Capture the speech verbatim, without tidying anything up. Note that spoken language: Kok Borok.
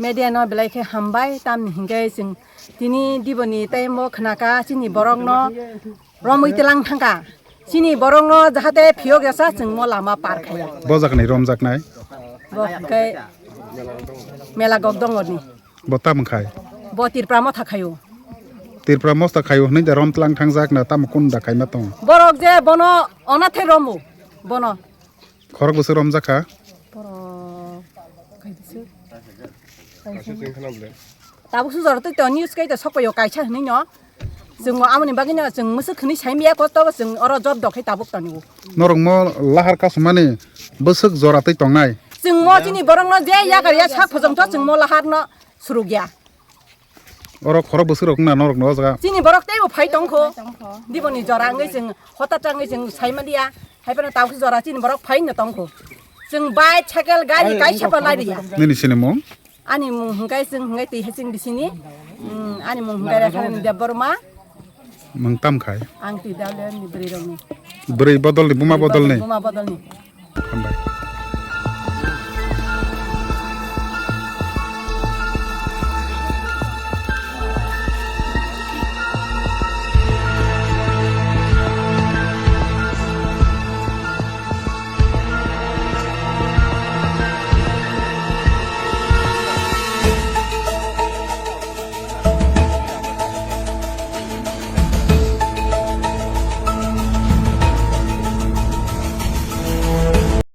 Media no belai khe hambai, tamni hinkhe chwng tini diboni time o khnaka chini borok no romwi tilang thangka. Chini borok no jahate phiyok yasa chwng mo lama par khaya. Bo jaga ni romjaknai? Bo khe mela gok dongoni. Bo tam khai? Bo Tripura motha khayo. Tripura motha khayo hwnwi da rom tilang thangjak na tamo kun da khaima tong? Borok je bono onathe romu bono. Khorok bwswk romjak kha? Borok kaibwswk? Tabuk sujor twi to news kai to sokpayo kaisa hwnwi no. Chwng mo amoni bagwi no chwng mwswk hwnwi sai miya kosto bo chwng oro job dok khai tabuk toni o. Norok mo lahar kasumani bwswk jora twi tongnai? Chwng mo chini borok no je yakar ya sak phojong to chwng mo lahar no surugya. Oro khorok bwswk rok wngna norok no o jaga. Chini borok teibo phai tongkho. Diboni jora wngwi chwng hota changwi chwng saimaliya. Haiphano tawkhe jora chini borok phai no tongkho. Chwng bike, cycle, gari kaisa pa lariya. Nini sinimung? Ani mung hwnkhe chwng hwnkhe twi haching bisini. Mm, ani mung hwnkhe Rekharani Debbarma. Mung tam khai? Ang twi Daulani bwrwi rokni. Bwrwi bodolni, buma bodolni? Buma bodolni. Hambai.